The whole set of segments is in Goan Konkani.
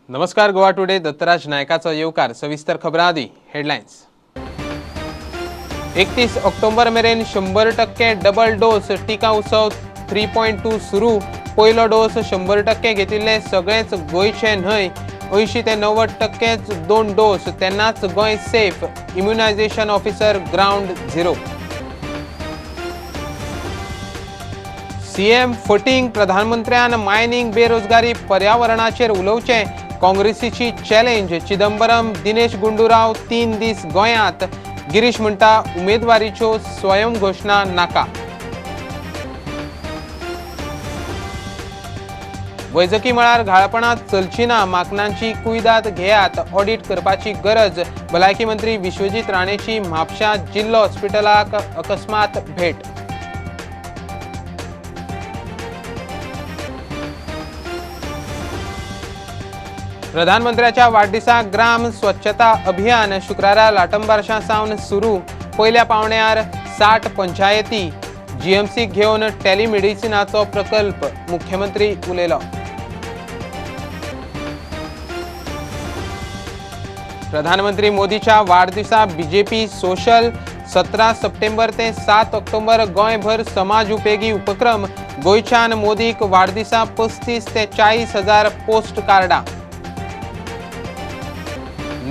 नमस्कार, गोवा टुडे दत्तराज नायकाचो येवकार. सविस्तर खबरां आदी हेडलायन्स. 31 ऑक्टोबर मेरेन 100% डबल डोस टिका उत्सव 3.2 सुरू. पयलो डोस 100% घेतिल्ले सगळेच गोंयचे न्हय, 80 ते 90% दोन डोस, तेन्नाच Goa safe. Immunisation officer ground zero. CM फटींग, प्रधानमंत्र्यान मायनिंग, बेरोजगारी, पर्यावरणाचेर उलोवचें, काँग्रेसीची चॅलेंज. चिदंबरम, दिनेश गुंडूराव 3 दीस गोंयांत. गिरीश म्हणटा उमेदवारीच्यो स्वयं घोशणा नाका. वैजकी मळार घाळपणां चलची ना, माकनांची कुयदाद घेयात, ऑडिट करपाची गरज. भलायकी मंत्री विश्वजीत राणेची म्हापशा जिल्लो हॉस्पिटलाक अकस्मात भेट. प्रधानमंत्र्याच्या वाडदिसा ग्राम स्वच्छता अभियान शुक्रारा लाटंबारशा सावन सुरू. पयल्या पावण्यार 60 पंचायती. जीएमसी घेवन टेलिमेडिसिनाचो प्रकल्प, मुख्यमंत्री उलयलो. प्रधानमंत्री मोदीच्या वाडदिसा बीजेपी सोशल. 17 सप्टेंबर ते 7 ऑक्टोबर गोंयभर समाज उपेगी उपक्रम. गोंयच्यान मोदीक वाडदिसा 35 ते 40 हजार पोस्ट कार्डां.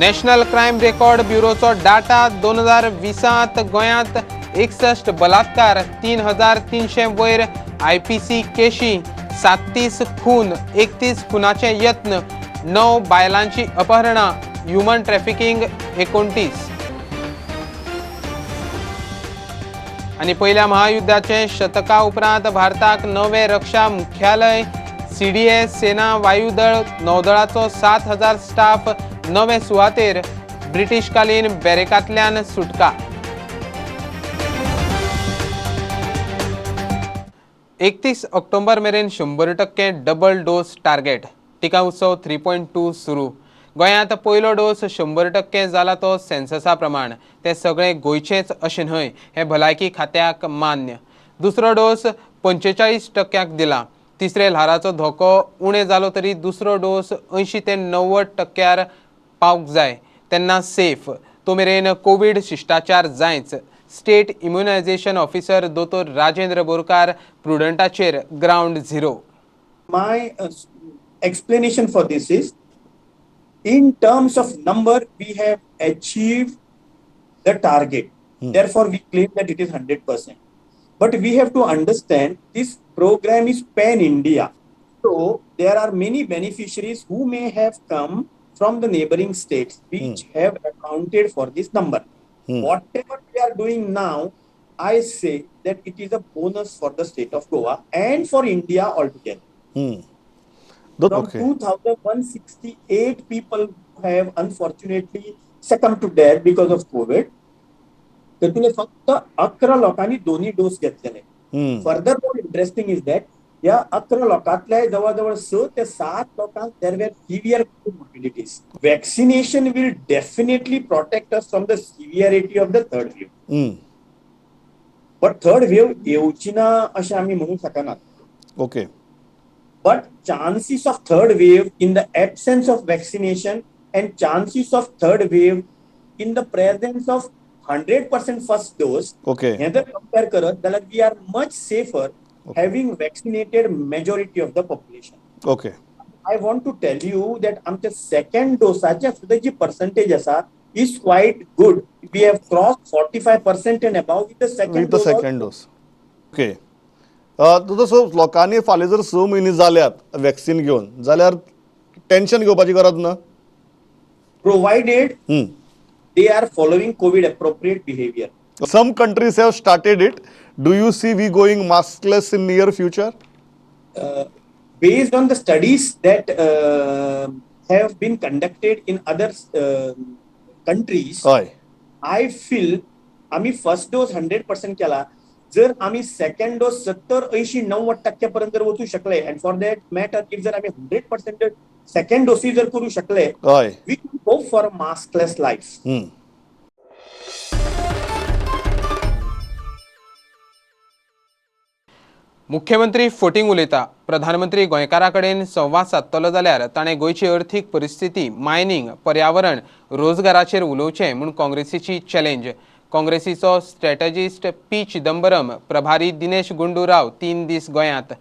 नॅशनल क्रायम रेकॉर्ड ब्युरोचो डाटा 2020 गोंयांत 61 बलात्कार, 3300 वयर आयपीसी केशी, 37 खून, 31 खुनाचे यत्न, 9 बायलांची अपहरणां, ह्युमन ट्रॅफिकिंग 29. आनी पयल्या महायुद्धाचे शतका उपरांत भारताक नवे रक्षा मुख्यालय. सीडीएस, सेना, वायुदळ, नौदळाचो 7000 स्टाफ नवे सुवातेर. ब्रिटीशकालीन बॅरेकांतल्यान सुटका. 31 ऑक्टोबर मेरेन 100% डबल डोस टार्गेट. टिका उत्सव 3.2 सुरू. गोंयांत पयलो डोस 100% जाला तो सेन्ससा प्रमाण. ते सगळे गोंयचेच अशें न्हय, हें भलायकी खात्याक मान्य. दुसरो डोस 45% दिला. तिसरे ल्हाराचो धोको उणें जालो तरी दुसरो डोस 80 ते 90% पावंक जाय, तेन्ना सेफ. तो मेरेन कोवीड शिश्टाचार जायच. स्टेट इम्युनायझेशन ऑफिसर दोतोर Rajendra Borkar प्रुडंटाचेर ground zero. My explanation for this is, in terms of number, we have achieved the target. Therefore, we claim that it is 100%. But we have to understand this program is pan-India. So there are many beneficiaries who may have come from the neighboring states which have accounted for this number. Whatever we are doing now, I say that it is a bonus for the state of Goa and for India altogether. From 2,168 people have unfortunately succumbed to death because of COVID. तातूंतले फक्त 11 लोकांनी दोन्ही डोस घेतलेले. Further more interesting is that ह्या 11 लोकांतल्या जवळ जवळ 6 ते 7 लोकांक there were severe comorbidities. Vaccination will definitely protect us from the severity of the third wave. But third wave येवची ना अशें आमी म्हणूंक शकनात. Okay. But chances of third wave in the absence of vaccination and chances of third wave in the presence of 100% first dose, okay. हे जर कंपेअर करत जाल्यार we are much safer having vaccinated majority of the population. Okay. I want to tell you that आमच्या सेकंड डोसाचे सुद्दां जी पर्संटेज आसा is quite good. We have cross 45% and above with the second with the second dose. Okay. तुजो सो लोकांनी फाल्यां जर 6 म्हयने जाल्यात वॅक्सिन घेवन जाल्यार टेन्शन घेवपाची गरज ना. Provided they are following COVID appropriate behaviour. Some countries have started it. Do you see we going maskless in near future? Based on the studies that have been conducted in other countries, हय. I feel आम्ही फर्स्ट डोस 100% केला, जर आम्ही सेकंड डोस 70, 80, 90% पर्यंत जर वचू शकले, and for that matter if जर आम्ही 100% सेकंड डोसी जर करू शकले, हय, we can hope for a maskless life. मुख्यमंत्री फटींग उलयता. प्रधानमंत्री गोंयकारां कडेन संवाद सादतलो जाल्यार ताणें गोंयची अर्थीक परिस्थिती, मायनींग, पर्यावरण, रोजगाराचेर उलोवचें म्हूण काँग्रेसीची चॅलेंज. काँग्रेसीचो स्ट्रॅटजिस्ट पी चिदंबरम, प्रभारी दिनेश गुंडू राव 3 दीस गोंयांत.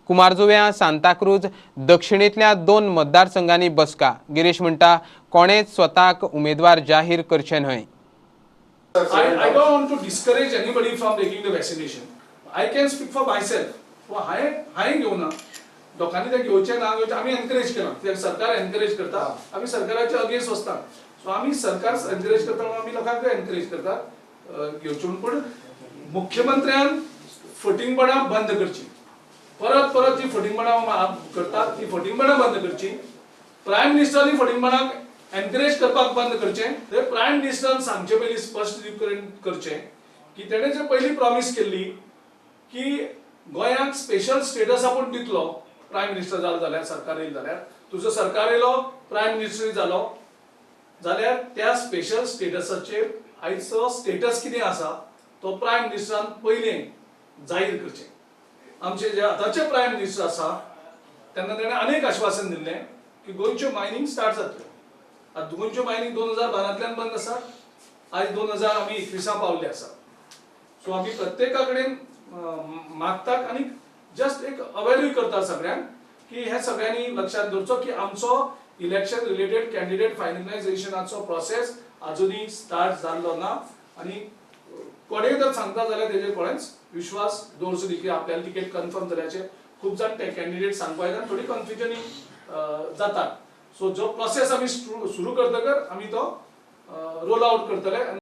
कुमारजुव्यां, सांताक्रूज दक्षिणेंतल्या 2 मतदारसंघांनी बसका. गिरीश म्हणटा कोणेच स्वताक उमेदवार जाहीर करचे न्हय. I don't want to discourage anybody from taking the vaccination. I can speak for myself. हांवें घेवना, लोकांनी तें घेवचें ना घेवचें आमी एनकरेज केलां, कित्याक सरकार एनकरेज करता, आमी सरकाराच्या अगेन्स्ट वचना. सो आमी सरकार एनकरेज करता म्हणून आमी लोकांक एनकरेज करता घेवचें म्हणून. पूण मुख्यमंत्र्यान फटींगपणां बंद करची, परत परत जी फटींगपणां करतात ती फटींगपणां बंद करची. प्रायम मिनिस्टरांनी फटींगपणाक एनकरेज करपाक बंद करचें. ते प्रायम मिनिस्टरान सांगचे पयलीं स्पश्टीकरण करचें की तेणें जे पयलीं प्रॉमीस केल्ली की गोंयांक स्पेशल स्टेटस आपूण दितलो प्रायम मिनिस्टर जालो जाल्यार, सरकार येयलें जाल्यार, तुजो सरकार येयलो प्रायम मिनिस्टर जालो जाल्यार त्या स्पेशल स्टेटसाचेर आयचो स्टेटस कितें आसा तो प्रायम मिनिस्टरान पयलें जाहीर करचें. आमचे जे आतांचे प्रायम मिनिस्टर आसा तेन्ना तेणें अनेक आश्वासन दिल्लें की गोंयच्यो मायनींग स्टार्ट जातल्यो. आतां गोंयच्यो मायनींग 2012 बंद आसा, आयज 2021 पावल्ले आसा. सो आमी प्रत्येका कडेन मागतात आनी जस्ट एक अवेरूय करता सगळ्यांक की हे सगळ्यांनी लक्षांत दवरचो की आमचो इलेक्शन रिलेटेड कॅन्डिडेट फायनलायझेशनाचो प्रोसेस अजुनूय स्टार्ट जाल्लो ना आनी कोणेय जर सांगता जाल्यार तेजेर कोणेच विश्वास दवरचो न्ही की आपल्याला तिकेट कन्फर्म जाल्याचे. खूब जाण ते कॅन्डिडेट सांगपा येता, थोडी कन्फ्युजनूय जातात. सो जो प्रोसेस आमी सुरू करतकर आमी तो रोल आउट करतले.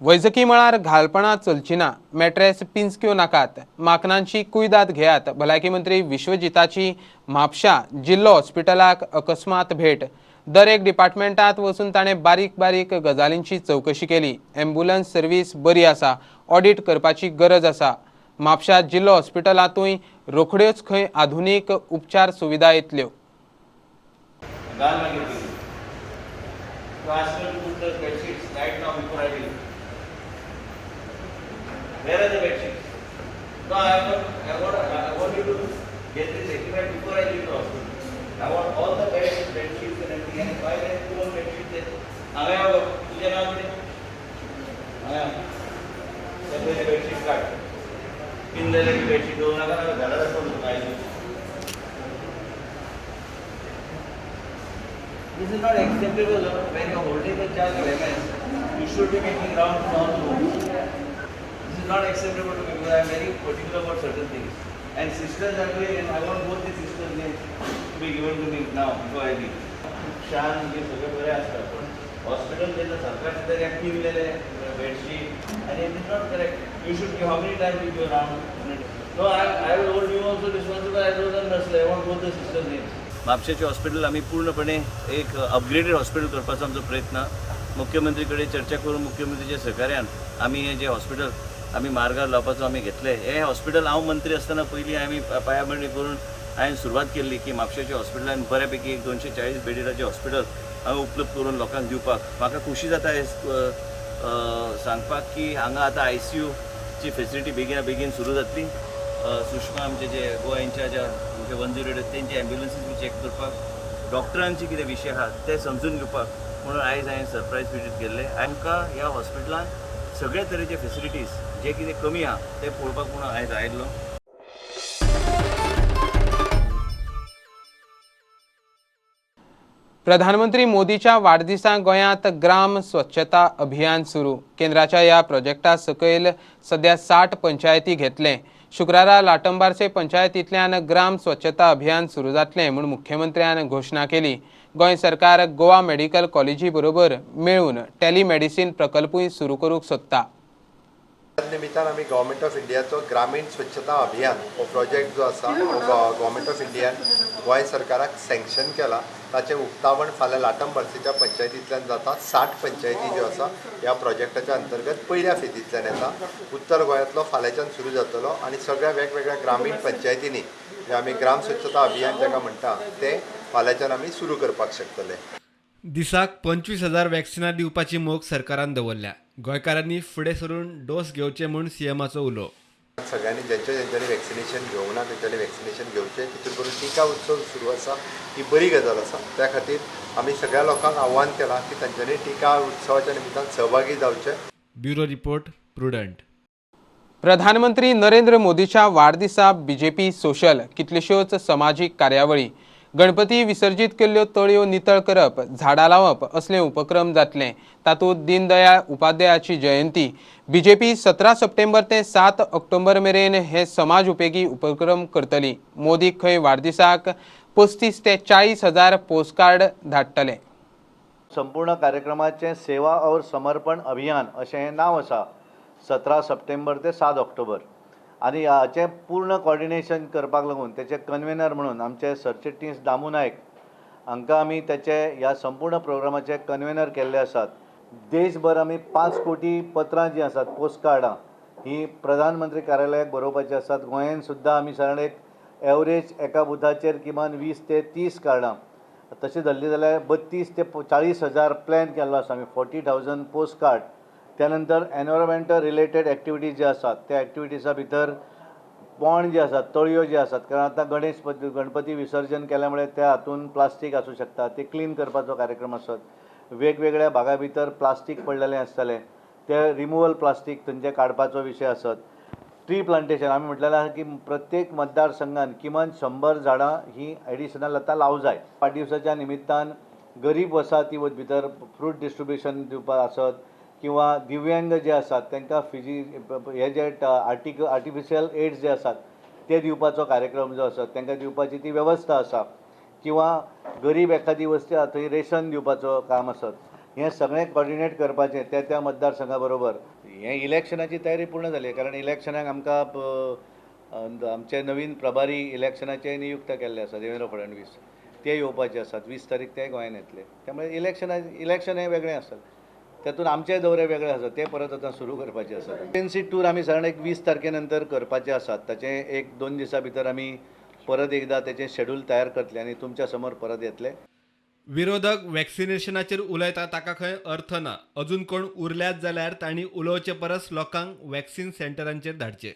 वैजकी मळार घालपणां चलची ना, मॅट्रेस पिंजक्यो नाकात, माकनांची कुयदाद घेयात. भलायकी मंत्री विश्वजिताची म्हापशा जिल्लो हॉस्पिटलाक अकस्मात भेट. दर एक डिपार्टमेंटात वचून ताणें बारीक बारीक गजालींची चवकशी केली. ॲम्ब्युलन्स सर्वीस बरी आसा, ऑडिट करपाची गरज आसा. म्हापशा जिल्लो हॉस्पिटलांतूय रोखड्योच खंय आधुनीक उपचार सुविधा येतल्यो. Where are the bed sheets? No, I want you to get this rectified before I leave the hospital. I want all the beds, bed sheets and everything. And if I get 2 bed sheets, then हांगा यो तुजें नांव कितें? हांगा सगळे बेड शीट काड. पिंजलेले बेड शीट दवरूं नाका, नाका घरा दाखोवन तुका आयज. This is not acceptable. When you are holding the charge of MS, you should be making rounds in all the rooms. This is not acceptable to me because I am very particular about certain things. And sisters are doing, and I want both the sisters' names to be given to me now before I leave. शान हे सगळें बरें आसता, पण हॉस्पिटल जेन्ना सरकार दिता तें पिनलेले बेडशीट आनी it is not correct. You should give how many times you go round? No, I will hold you also responsible as well as nurse. I want both the sisters' names. म्हापशेचें hospital आमी पूर्णपणे एक अपग्रेडेड हॉस्पिटल करपाचो आमचो प्रयत्न. मुख्यमंत्री कडेन चर्चा करून मुख्यमंत्रीच्या सहकार्यान आमी हें जें हॉस्पिटल आमी मार्गार लावपाचो आमी घेतलें. हें हॉस्पिटल हांव मंत्री आसतना पयलीं आमी पायाभरणी करून हांवें सुरवात केल्ली की म्हापशेचें हॉस्पिटलान बऱ्यापैकी एक 240 बेडीराचें हॉस्पिटल हांवें उपलब्ध करून लोकांक दिवपाक. म्हाका खोशी जाता हें सांगपाक की हांगा आतां ICUची फेसिलिटी बेगिना बेगीन सुरू जातली. सुषमा आमचे जे गोवा इन्चार्ज आमचे 108 तेंचे एम्ब्युलन्सीस बी चॅक करपाक, डॉक्टरांचे कितें विशय आहा ते समजून घेवपाक म्हणून आयज हांवें सरप्रायज विजीट केल्लें. आमकां ह्या हॉस्पिटलान सगळे तरेचे फेसिलिटीज जे कितें कमी आहा ते पळोवपाक म्हणून आयज आयिल्लो. प्रधानमंत्री मोदीच्या वाडदिसा गोंयांत ग्राम स्वच्छता अभियान सुरू. केंद्राच्या ह्या प्रोजेक्टा सकयल सध्या 60 पंचायती घेतले. शुक्रारा लाटंबारसे पंचायतींतल्यान ग्राम स्वच्छता अभियान सुरू जातलें म्हूण मुख्यमंत्र्यान घोशणा केली. गोंय सरकार गोवा मेडिकल कॉलेजी बरोबर मेळून टेलिमेडिसीन प्रकल्पूय सुरू करूंक सोदता. निमित्तान आमी गव्हर्मेंट ऑफ इंडियाचो ग्रामीण स्वच्छता अभियान हो प्रोजेक्ट जो आसा हो गव्हर्मेंट ऑफ इंडियान गोंय सरकाराक सँक्शन केला. ताचें उक्तावण फाल्यां लाटंबार्सेच्या पंचायतींतल्यान जाता. 60 पंचायती ज्यो आसा ह्या प्रोजेक्टाच्या अंतर्गत पयल्या फेजींतल्यान येता. उत्तर गोंयांतलो फाल्यांच्यान सुरू जातलो आनी सगळ्या वेगवेगळ्या ग्रामीण पंचायतींनी जे आमी ग्राम स्वच्छता अभियान जाका म्हणटा तें फाल्यांच्यान आमी सुरू करपाक शकतले. दिसाक 25,000 वॅक्सिनां दिवपाची मोख सरकारान दवरल्या. गोंयकारांनी फुडें सरून डोस घेवचे म्हूण सीएमाचो उलो. सगळ्यांनी ज्यांच्या ज्यांच्यानी वॅक्सिनेशन घेवंक ना तेंच्यांनी वॅक्सिनेशन घेवचें. तितून करून टिका उत्सव सुरू आसा, ही बरी गजाल आसा. त्या खातीर आमी सगळ्या लोकांक आव्हान केलां की तांच्यांनी टिका उत्सवाच्या निमित्तान सहभागी जावचें. Bureau report, Prudent. प्रधानमंत्री नरेंद्र मोदीच्या वाडदिसा बीजेपी सोशल कितल्योश्योच समाजीक कार्यावळी, गणपती विसर्जीत केल्ल्यो तळयो नितळ करप, झाडां लावप असले उपक्रम जातले. तातूंत दीनदयाळ उपाध्यायाची जयंती बीजेपी 17 सप्टेंबर ते 7 ऑक्टोबर मेरेन हे समाज उपेगी उपक्रम करतली. मोदीक खंय वाडदिसाक 35 ते 40 हजार पोस्टकार्ड धाडटले. संपूर्ण कार्यक्रमाचें सेवा और समर्पण अभियान अशें हें नांव आसा. 17 सप्टेंबर ते 7 ऑक्टोबर आनी हाचें पूर्ण कॉर्डिनेशन करपाक लागून तेचे कन्वेनर म्हणून आमचे सरचिटणीस दामू नायक हांकां आमी तेचे ह्या संपूर्ण प्रोग्रामाचे कन्वेनर केल्ले आसात. देशभर आमी 5 कोटी पत्रां जीं आसात, पोस्टकार्डां ही प्रधानमंत्री कार्यालयाक बरोवपाची आसात. गोंयान सुद्दां आमी सादारण एक एवरेज एका बुथाचेर किमान 20 ते 30 कार्डां तशें धरली जाल्यार 32 ते 40 हजार प्लॅन केल्लो आसा आमी, 40,000 पोस्टकार्ड. त्यानंतर एनवायरमेंटल रिलेटेड एक्टिविटीज जे आसात त्या एक्टिविटीजा भितर पोंड जे आसात, तळयो जे आसात, कारण आतां गणपती विसर्जन केल्या मुळे त्या हातून प्लास्टीक आसूं शकता, ते क्लीन करपाचो कार्यक्रम आसत. वेगवेगळ्या भागा भितर प्लास्टीक पडलेलें आसतलें, ते रिमुवल प्लास्टीक थंयचें काडपाचो विशय आसत. ट्री प्लांटेशन आमी म्हटलेलें आसा की प्रत्येक मतदारसंघान किमान 100 झाडां ही एडिशनल आतां लावं जाय. वाडदिवसाच्या निमित्तान गरीब वसाहती भितर फ्रूट डिस्ट्रिब्युशन दिवपाक आसत किंवा दिव्यांग जे आसात तांकां फिजी हे जे आर्टिफिशियल एड्स जे आसात ते दिवपाचो कार्यक्रम जो आसा तांकां दिवपाची ती वेवस्था आसा, किंवा गरीब एखादी वस्ती आसा थंय रेशन दिवपाचो काम आसत. हें सगळें कॉर्डिनेट करपाचें त्या त्या मतदारसंघा बरोबर. हें इलेक्शनाची तयारी पूर्ण जाली, कारण इलेक्शनाक आमकां आमचे नवीन प्रभारी इलेक्शनाचे नियुक्त केल्ले आसा देवेंद्र फडणवीस, ते येवपाचे आसात. 20 तारीख ते गोंयान येतले. त्यामुळे इलेक्शन हें वेगळें आसत, तातूंत आमचे दौरे वेगळे आसात, ते परत आतां सुरू करपाचे आसात. एजन्सी टूर आमी सादारण एक 20 तारखे नंतर करपाचे आसात. ताचें 1-2 दिसां भितर आमी परत एकदां तेचें शेड्यूल तयार करतले आनी तुमच्या समोर परत येतले. विरोधक वॅक्सिनेशनाचेर उलयता ताका खंय अर्थ ना. अजून कोण उरल्यात जाल्यार तांणी उलोवचे परस लोकांक वॅक्सिन सेंटरांचेर धाडचे.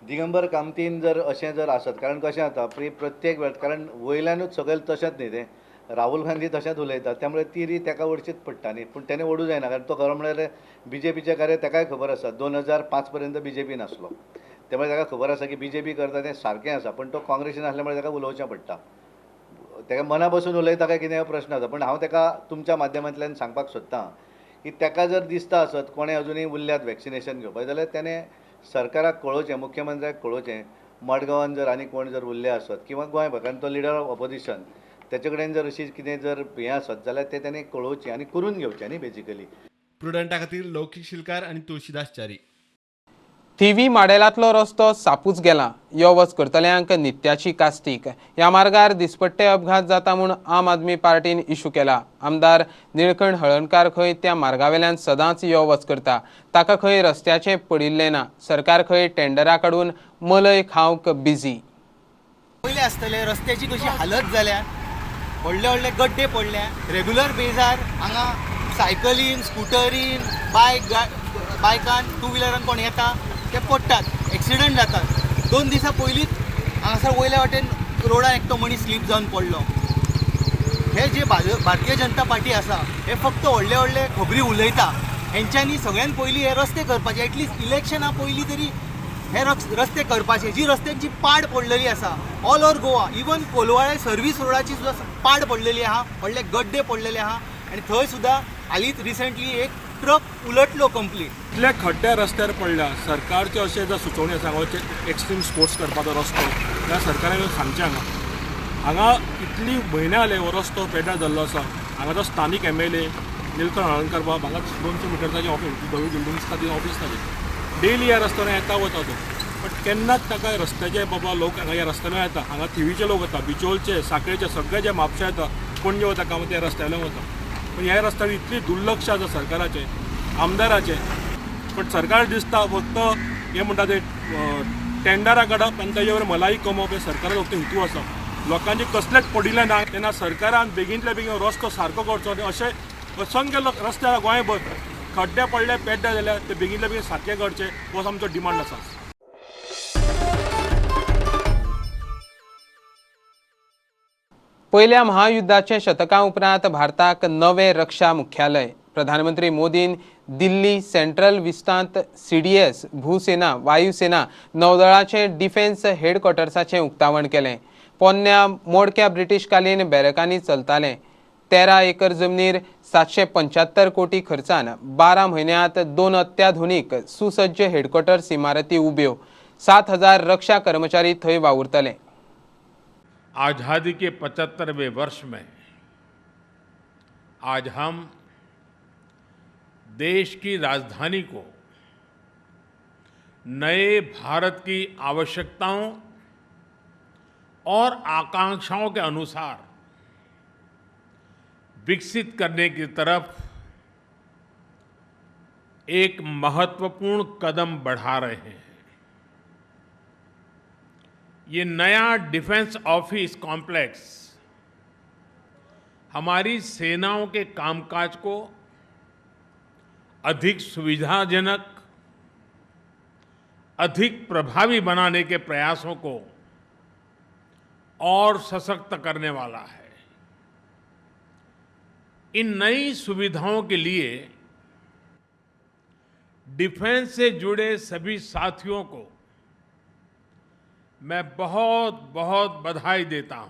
दिगंबर कामतीन जर अशें जर आसत, कारण कशें जाता प्रत्येक वेळ, कारण वयल्यानूच सगळें तशेंच न्ही, तें राहुल गांधी तशेंच उलयता, त्यामुळे ती रीत ताका ओडचीच पडटा न्ही. पूण तेणें ओडूं जायना, कारण तो खरो म्हळ्यार बीजेपीचें कार्य ताकाय खबर आसा. 2005 पर्यंत बीजेपी नासलो, त्यामुळे ताका खबर आसा की बीजेपी करता तें सारकें आसा, पूण तो काँग्रेसीन आसल्या ताका उलोवचें पडटा. ताका मना बसून उलयता काय कितें हो प्रश्न आसा. पूण हांव ताका तुमच्या माध्यमांतल्यान सांगपाक सोदतां की ताका जर दिसता आसत कोणें अजुनूय उरल्यात वॅक्सिनेशन घेवपाक जाल्यार तेणें सरकाराक कळोवचें, मुख्यमंत्र्याक कळोवचें. मडगांवान जर आनी कोण जर उरले आसत किंवा गोंयभर, कारण तो लिडर ऑफ ऑपोजिशन, तेचे कडेन जर अशी कितें जर हें आसत जाल्यार तें तेणें कळोवचें आनी करून घेवचें न्ही बेजिकली. प्रुडंटा खातीर लौकीक शिलकार आनी तुळशीदास च्यारी. थिवी माडेलांतलो रस्तो सापूच गेला. यो वच करतल्यांक नित्याची कास्तीक. ह्या मार्गार दिसपट्टे अपघात जाता म्हूण आम आदमी पार्टीन इशू केला. आमदार निळकंठ हळर्णकार खंय त्या मार्गावेल्यान सदांच यो वच करता. ताका खंय रस्त्याचें पडिल्लें ना. सरकार खंय टेंडरा काडून मलय खावंक बिजी. पयले आसतले रस्त्याची कशी हालत जाल्या, व्हडले व्हडले गड्डे पडल्या रेगुलर बेजार. हांगा सायकलीन, स्कुटरीन, बायकान, टू व्हिलरान कोण येता ते पडटात, एक्सिडंट जातात. 2 दिसां पयलींच हांगासर वयल्या वाटेन रोडार एकटो मनीस स्लीप जावन पडलो. हे जे भारतीय जनता पार्टी आसा हे फक्त व्हडले व्हडले खबरी उलयता. हेंच्यांनी सगळ्यान पयलीं हे रस्ते करपाचे, एटलिस्ट इलेक्शना पयलीं तरी हे रस्ते करपाचे. जी रस्त्यांची पाड पडलेली आसा all over Goa, even Colvale service रोडाची सुद्दां पाड पडलेली आहा, व्हडले गड्डे पडलेले आहा आनी थंय सुद्दां हालींच रिसंटली एक ट्रक उलटलो कंप्लीट. इतले खड्डे रस्त्यार पडल्या. सरकारचे अशें जर सुचोवणी आसा हांगा एक्स्ट्रीम स्पोर्ट्स करपाचो रस्तो जाल्यार सरकारान सांगचें. हांगा हांगा इतली म्हयने जाले हो रस्तो पेड्ड्यार जाल्लो आसा. हांगाचो स्थानीक MLA Nilkanth Halarnkar बाब हांगा 200 मिटर्साची ऑफिस, धवी बिल्डींग आसता ती ऑफिस ताजी. डेली ह्या रस्त्यार येता वता तो, बट केन्नाच ताका रस्त्याचे बाबा लोक हांगा ह्या रस्त्यान येता. हांगा थिवीचे लोक वता, बिचोलचे, साखळेचे, सगळे जे म्हापशा येता, पणजे वता काम त्या रस्त्यावयल्यान वता. पूण ह्या रस्त्यार इतली दुर्लक्ष आसा सरकाराचें, आमदाराचें. बट सरकार दिसता फक्त हें म्हणटा ते टेंडरां काडप आनी ताजे वयर मलाई कमोवप हे सरकाराचो फक्त हेतू आसा. लोकांचे कसलेच पडिल्लें ना. तेन्ना सरकारान बेगीनतल्या बेगीन रस्तो सारको करचो आनी अशें असंख्य रस्ते आसा गोंयभर. खड्डे पडले पेड्डे जाल्यार ते बेगीनल्या बेगीन सारके करचे हो आमचो डिमांड आसा. पयल्या महायुद्धाचे शतका उपरांत भारताक नवे रक्षा मुख्यालय. प्रधानमंत्री मोदीन दिल्ली सेंट्रल विस्तांत CDS, भूसेना, वायुसेना, नौदळाचे डिफेन्स हेडक्वॉर्टर्साचें उक्तावण केलें. पोन्न्या मोडक्या ब्रिटीशकालीन बॅरकांनी चलतालें. 13 एकर जमनीर 775 कोटी खर्चान 12 म्हयन्यांत 2 अत्याधुनीक सुसज्ज हेडक्वॉर्टर्स इमारती उब्यो. 7000 रक्षा कर्मचारी थंय वावुरतले. आज़ादी के 75वें वर्ष में आज हम देश की राजधानी को नए भारत की आवश्यकताओं और आकांक्षाओं के अनुसार विकसित करने की तरफ एक महत्वपूर्ण कदम बढ़ा रहे हैं। ये नया डिफेंस ऑफिस कॉम्प्लेक्स हमारी सेनाओं के कामकाज को अधिक सुविधाजनक, अधिक प्रभावी बनाने के प्रयासों को और सशक्त करने वाला है। इन नई सुविधाओं के लिए डिफेंस से जुड़े सभी साथियों को मैं बहुत बहुत बधाई देता हूं।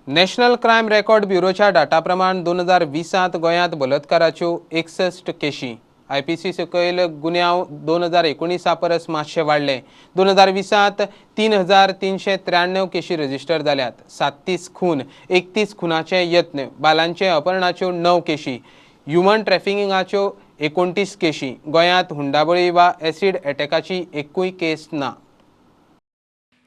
नॅशनल क्रायम रेकॉर्ड ब्युरोच्या डाटा प्रमाण 2020 गोंयांत बलात्काराच्यो 61 केशी. IPC सकयल गुन्यांव 2019 परस मातशे वाडले. 2020 3393 केशी रजिस्टर जाल्यात. 37 खून, 31 खुनाचे यत्न, बालांचे अपहरणाच्यो 9 केशी, ह्युमन ट्रॅफिकिंगाच्यो 29 केशी. गोंयांत हुंडाबळी वा एसिड अटॅकाची एकूय केस ना.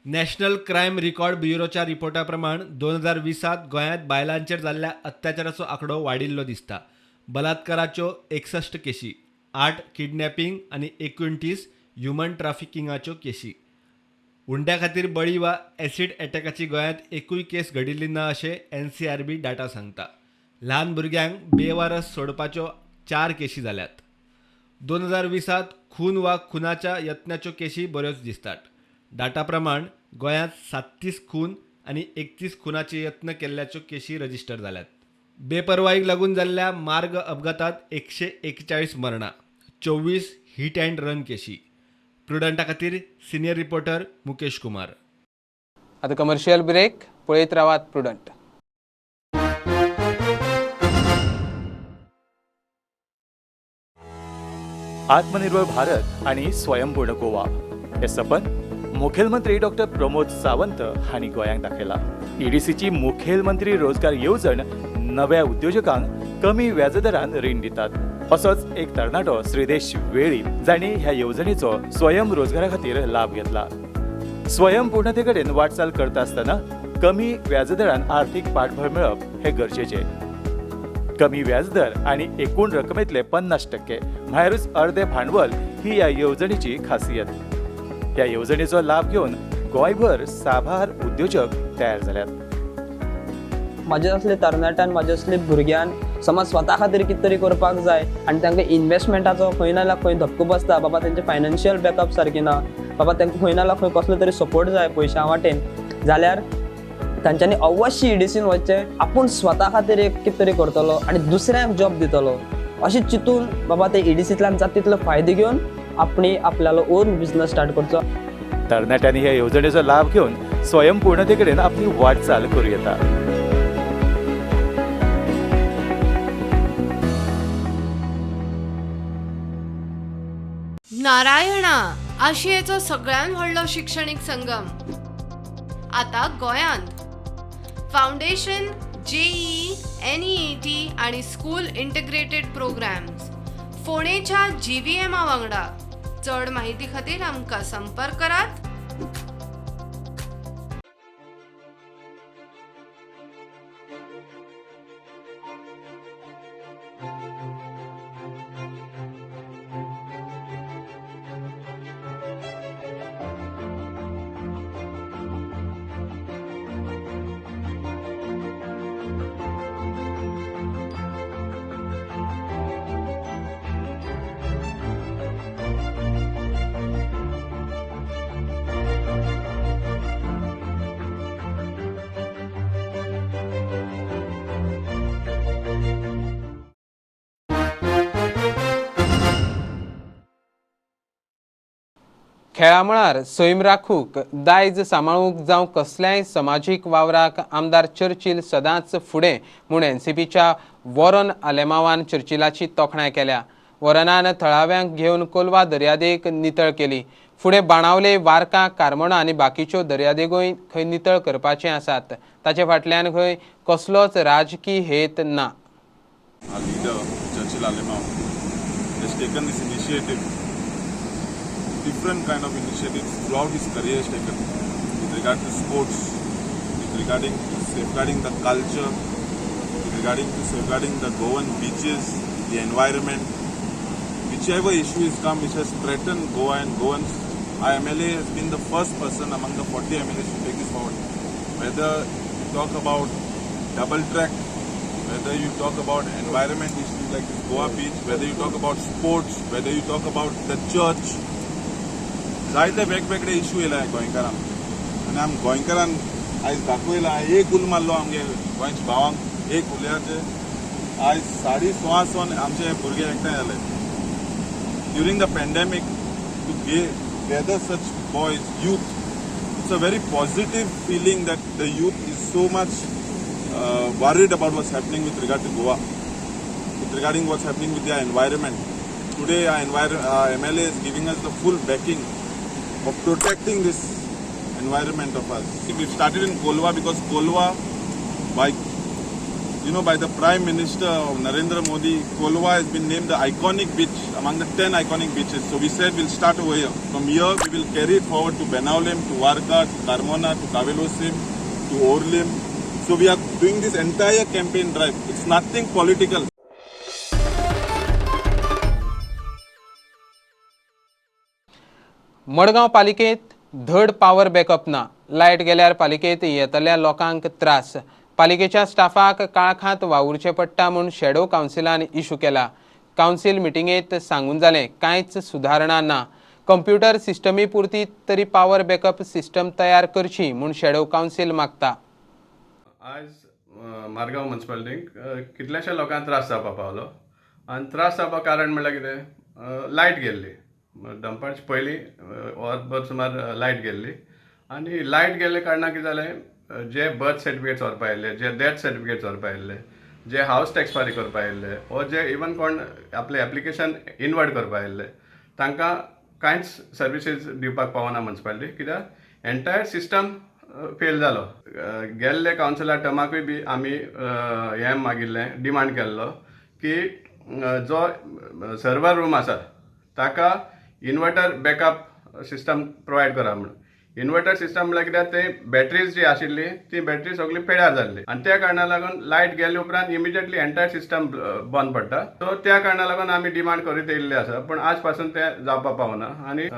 नॅशनल क्रायम रिकॉर्ड ब्युरोच्या रिपोर्टा प्रमाण 2020 गोंयांत बायलांचेर जाल्ल्या अत्याचाराचो आंकडो वाडिल्लो दिसता. बलात्काराच्यो 61 केशी, 8 किडनॅपिंग आनी 29 ह्युमन ट्राफिकिंगाच्यो केशी. हुंड्या खातीर बळी वा एसिड अटॅकाची गोंयांत एकूय केस घडिल्ली ना अशें NCRB data सांगता. ल्हान भुरग्यांक बेवारस सोडपाच्यो 4 केशी जाल्यात. 2020 खून वा खुनाच्या यत्नाच्यो केशी बऱ्योच दिसतात. डाटा प्रमाण गोंयांत 37 खून आनी 31 खुनाचे यत्न केल्ल्याच्यो केशी रजिस्टर जाल्यात. बेपरवाईक लागून जाल्ल्या मार्ग अपघातात 141 मरणां, 24 हिट अँड रन केशी. प्रुडंटा खातीर सिनियर रिपोर्टर मुकेश कुमार. आता कमर्शियल ब्रेक, पळयत रावात प्रुडंट. आत्मनिर्भर भारत आणि स्वयंपूर्ण गोवा हे सपन मुखेलमंत्री डॉक्टर प्रमोद सावंत हांणी गोंयांक दाखयला. ईडीसीची मुखेलमंत्री रोजगार येवजण नव्या उद्योजकांक कमी व्याजदरान रीण दितात. असोच एक तरणाटो श्रीदेश वेळीप जांणी ह्या येवजणेचो स्वयं रोजगारा खातीर लाभ घेतला. स्वयंपूर्णते कडेन वाटचाल करता आसतना कमी व्याजदरान आर्थिक पाठबळ मेळप हे गरजेचें. कमी व्याजदर आणि एकूण रकमेतले 50% म्हळ्यारूच अर्धे भांडवल ही ह्या येवजणेची खासियत. ह्या येवजणेचो लाभ घेवन गोंयभर साबार उद्योजक तयार जाल्यात. म्हाजे असले तरणाट्यान, म्हाजे असले भुरग्यान समज स्वता खातीर कितें तरी करपाक जाय आनी तांकां इन्वेस्टमेंटाचो खंय ना जाल्यार खंय धक्को बसता. बाबा तेंचे फायनान्शियल बॅकअप सारकें ना, बाबा तांकां खंय ना जाल्यार खंय कसलो तरी सपोर्ट जाय पयशां वाटेन, जाल्यार तांच्यांनी अवश्य ईडीसीन वचचें. आपूण स्वता खातीर एक कितें तरी करतलो आनी दुसऱ्यांक जॉब दितलो अशें चिंतून बाबा ते ईडीसींतल्यान जाता तितलो फायदो घेवन आपणी आपल्यालो ओन बिझनस स्टार्ट करचो. तरणाट्यांनी ह्या येवजणेचो लाभ घेवन स्वयंपूर्णते कडेन आपली वाटचाल करूं येता. नारायणा आशियेचो सगळ्यात व्हडलो शिक्षणीक संगम आता गोयांत. फाउंडेशन, जेईई, NEET आणि स्कूल इंटिग्रेटेड प्रोग्राम्स फोंडेच्या GVM वांगडा. चड माहिती खातीर आमकां संपर्क करात. खेळा मळार सैम राखूंक, दायज सांबाळूंक जावं कसल्याय समाजीक वावराक आमदार चर्चिल सदांच फुडें म्हूण एनसीपीच्या वॉरन आलेमावान चर्चिलाची तोखणाय केल्या. वॉरनान थळाव्यांक घेवन कोलवा दर्यादेग नितळ केली. फुडें बाणावले, वार्का, कार्मोणा आनी बाकीच्यो दर्यादेगोय खंय नितळ करपाचे आसात. ताचे फाटल्यान खंय कसलोच राजकी हेत ना. Our leader, Churchill Alemao, has taken this initiative, different kind of initiatives throughout his career has taken with regard to sports, with regarding to safeguarding the culture, with regarding to safeguarding the Goan beaches, the environment. Whichever issue has come which has threatened Goa and Goans, our MLA has been the first person among the 40 MLAs to take this forward. Whether you talk about double track, whether you talk about environment issues like this Goa beach, whether you talk about sports, whether you talk about the church, जायते वेगवेगळे इश्यू येयला गोंयकारांक आनी आम गोंयकारान आयज दाखयला, एक उलो मारलो आमगे गोंयच्या भावांक, एक उलयाचे आयज 16:15 आमचे भुरगे एकठांय जाले. During the pandemic, to gather such boys, youth, it's a very positive feeling that the youth is so much worried about what's happening with regard to Goa, with regarding what's happening with their environment. Today our MLA is giving us the full backing of protecting this environment of us. We've started in Kolwa because Kolwa, by the Prime Minister of Narendra Modi, Kolwa has been named the iconic beach among the 10 iconic beaches. So we said we'll start over here. From here we will carry it forward to Benaulim, to Varca, to Carmona, to Cavelossim, to Orlim. So we are doing this entire campaign drive. It's nothing political. Madgaon पालिकेत धड पावर बॅकअप ना. लायट गेल्यार पालिकेत येतल्या लोकांक त्रास. पालिकेच्या स्टाफाक काळखांत वावुरचें पडटा म्हूण शॅडो कावन्सिलान इशू केला. कावन्सील मिटिंगेत सांगून जालें कांयच सुदारणा ना. कंप्युटर सिस्टमी पुरती तरी पावर बॅकअप सिस्टम तयार करची म्हूण शॅडो कावन्सील मागता. आयज मारगांव म्युनिसिपालिटीक कितल्याश्या लोकांक त्रास जावपाक पावलो आनी त्रास जावपाक कारण म्हणल्यार कितें, लायट गेल्ली दनपारचे पयलीं वरभर सुमार लायट गेल्ली आनी लायट गेल्ले कारणान कितें जालें, जे बर्थ सर्टिफिकेट्स व्हरपा आयिल्ले, जे डेथ सर्टिफिकेट्स व्हरपा आयिल्ले, जे हावस टॅक्स फारीक करपा आयिल्ले वो जे इवन कोण आपलें एप्लिकेशन इनवर्ड करपा आयिल्ले तांकां कांयच सर्विसीस दिवपाक पावना म्युनिसिपालिटी, कित्याक एन्टायर सिस्टम फेल जालो. गेल्ले कावन्सिला टर्माकूय बी आमी हें मागिल्लें, डिमांड केल्लो की जो सर्वर रूम आसा ताका इन्वर्टर बॅकअप सिस्टम प्रोवायड करा म्हणून. इन्वर्टर सिस्टम म्हणल्यार कित्याक ते बॅटरीज जी आशिल्ली ती बॅटरी सगळी पेड्यार जाल्ली आनी त्या कारणाक लागून लायट गेले उपरांत इमिजिएटली एन्टायर सिस्टम बंद पडटा. सो त्या कारणाक लागून आमी डिमांड करीत येयल्ले आसा, पूण आज पासून तें जावपाक पावना. आनी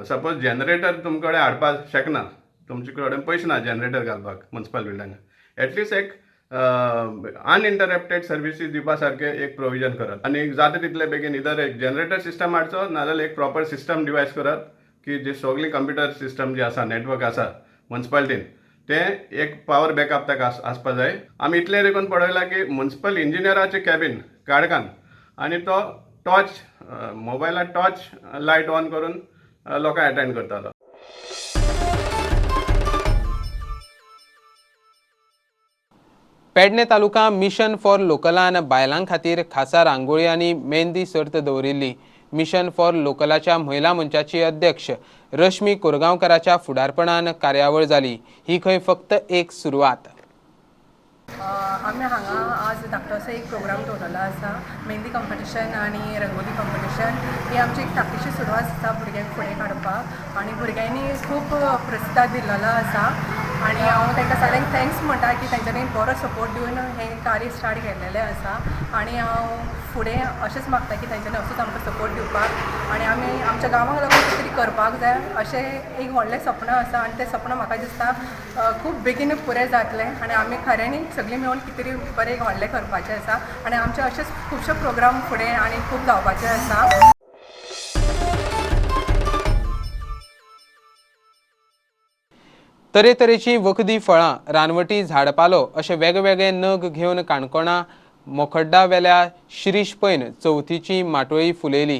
सपोज जनरेटर तुमचे कडेन हाडपाक शकना, तुमचे कडेन पयशे ना जनरेटर घालपाक म्युनिसिपल बिल्डिंगाक, एटलिस्ट एक अनइंटरप्टेड सर्विसीस दिवपा सारकें एक प्रोविजन करात आनी जाता तितले बेगीन इधर एक जनरेटर सिस्टम हाडचो, नाजाल्यार एक प्रॉपर सिस्टम डिवायस करात की जे सगळी कंप्युटर सिस्टम जे आसा, नेटवर्क आसा म्युनिसिपालिटीन, तें एक पावर बॅकअप ताका आसपा जाय. आमी इतलें देखून पळयलां की म्युनिसिपल इंजिनियराचें कॅबीन काळखान आनी तो टॉर्च मोबायलार टॉर्च लायट ऑन करून लोकांक एटेंड करतालो. पेडणे तालुका मिशन फॉर लोकलान बायलां खातीर खासा रांगोळी आनी मेहंदी सर्त दवरिल्ली. मिशन फॉर लोकलाच्या महिला मंचाची अध्यक्ष रश्मी कोरगांवकराच्या फुडारपणान कार्यावळ जाली. ही खंय फक्त एक सुरवात. आमी हांगा आज धाकटोसो एक प्रोग्राम दवरलेलो आसा, मेहंदी कॉम्पिटिशन आनी रंगोली कॉम्पिटिशन. ही आमची एक धाकटीशी सुरवात आसा भुरग्यांक फुडें काडपाक आनी भुरग्यांनी खूब प्रतिसाद दिल्लो आसा आनी हांव तांकां सगळ्यांक thanks म्हणटा की तांच्यांनी बरो सपोर्ट दिवन हें कार्य स्टार्ट केल्लेलें आसा आनी हांव फुडें अशेंच मागता की तांच्यांनी असोच आमकां सपोर्ट दिवपाक आनी आमी आमच्या गांवांक लागून कितें तरी करपाक जाय अशें एक व्हडलें सपन आसा आनी तें सपन म्हाका दिसता खूब बेगीन पुरें जातलें आनी आमी खऱ्यांनी सगळीं मेळून कितें तरी बरें व्हडलें करपाचें आसा आनी आमचे अशेंच खुबशे प्रोग्राम फुडें आनी खूब जावपाचे आसा. तरेतरेची वखदी फळां, रानवटी झाडपालो अशे वेगवेगळे नग घेवन काणकोणा मोखड्डा वेल्या शिरीष पैन चवथीची माटोळी फुलयली.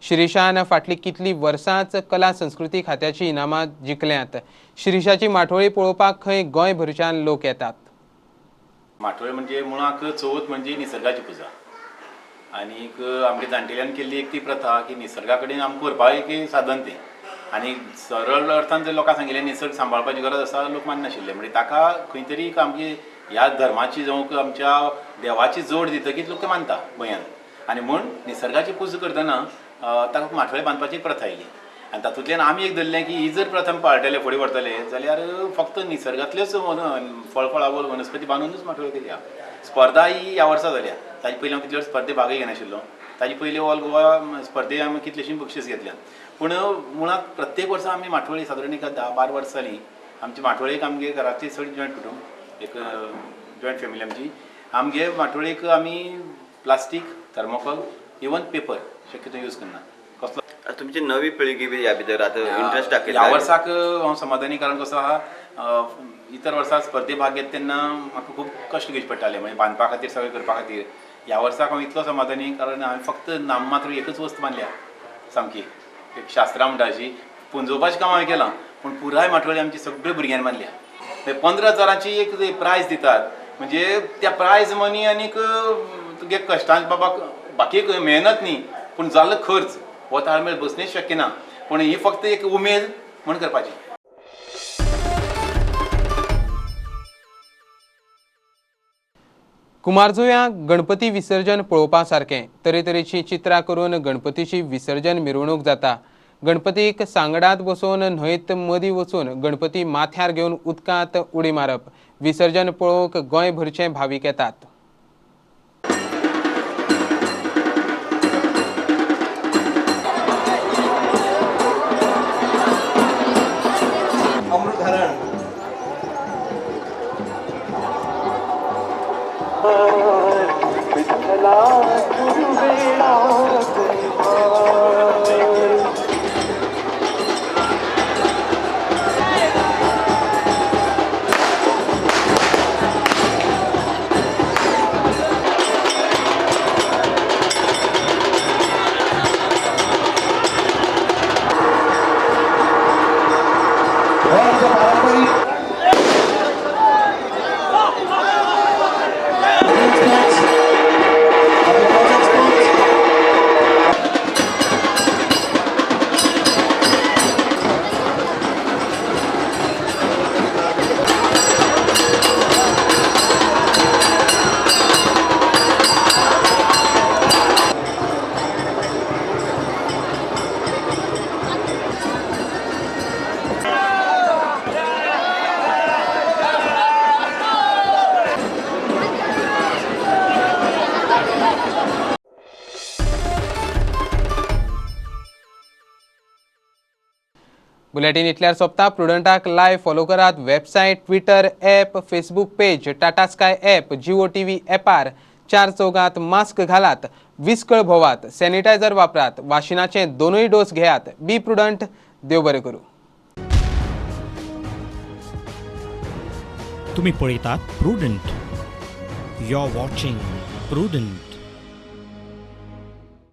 शिरीषान फाटलीं कितलीं वर्सांच कला संस्कृती खात्याची इनामां जिखल्यांत. शिरीषाची माठोळी पळोवपाक खंय गोंयभरच्यान लोक येतात. माठोळी म्हणजे मुळाक चवथ म्हणजे निसर्गाची पुजा आनीक आमगे जाणटेल्यान केल्ली एक ती प्रथा की निसर्गा कडेन आमकां व्हरपाक एक साधन तें. आनी सरळ अर्थान जर लोकांक सांगिल्लें निसर्ग सांबाळपाची गरज आसा, लोक माननाशिल्ले. म्हणजे ताका खंय तरी आमगे ह्या धर्माची जावं आमच्या देवाची जोड दितकीच लोक ते मानता गोंयांत. आनी म्हूण निसर्गाची पुजा करतना ताका माठोळी बांदपाची प्रथा आयली. आनी तातूंतल्यान आमी एक धरलें की ही जर प्रथा आमी पाळटले फुडें व्हरतले जाल्यार फक्त निसर्गांतल्योच फळफळावळ वनस्पती बांदूनच माठोळी केल्या. स्पर्धा ही ह्या वर्सा जाल्या. ताजे पयलीं हांव कितले वर्स स्पर्धे भागय घेनाशिल्लो. ताजे पयलीं ऑल गोवा स्पर्धे आमी कितलेशीं बक्षीस घेतल्यात. पूण मुळांत प्रत्येक वर्सा आमी माठोळी सादारण एक 10-12 वर्सां जालीं आमची माठोळीक आमगे घराची चड जॉयंट कुटूंब, एक जॉयंट फॅमिली आमची. आमगे माठोळीक आमी प्लास्टीक, थर्मोकॉल, इवन पेपर शक्यतो यूज करना. कसलो तुमची नवी पिळगी बी ह्या भितर आतां इंट्रस्ट दाखयता. ह्या वर्साक हांव समाधानी, कारण कसो आहा इतर वर्सा स्पर्धे भाग घेत तेन्ना म्हाका खूब कश्ट घेवचे पडटाले, म्हणजे बांदपा खातीर सगळें करपा खातीर. ह्या वर्साक हांव इतलो समाधानी कारण हांवें फक्त नाममात्र एकच वस्त बांदल्या, सामकी एक शास्त्रां म्हणटा अशी पुंजोवपाचें काम हांवें केलां, पूण पुराय माठोळी आमची सगळे भुरग्यांनी बांदल्या. 15,000 एक प्रायज दितात, म्हणजे त्या प्रायज मनी आनीक तुगे कश्टांक बाबा बाकी मेहनत न्ही, पूण जाल्लो खर्च हो ताळमेळ बसणेच शक्य ना. पूण ही फक्त एक उमेद म्हूण करपाची. कुमारजुव्यां गणपती विसर्जन पळोवपा सारकें. तरेतरेची चित्रां करून गणपतीची विसर्जन मिरवणूक जाता. गणपतीक सांगडात बसोवन न्हंयत मदीं वचून गणपती माथ्यार घेवन उदकांत उडी मारप. विसर्जन पळोवंक गोंयभरचे भावीक येतात. बुलेटीन इतल्यार सोंपता. प्रुडंटाक लायव्ह फॉलो करात. Website, Twitter, app, Facebook page, Tata Sky app, Jio TV ॲपार. 4 चौगात मास्क घालात, विस्कळ भोवात, सॅनिटायझर वापरात, वाशिनाचे 2 डोस घेयात. Be prudent. देव बरें करूं. तुम्ही पळयतात Prudent. You are watching Prudent.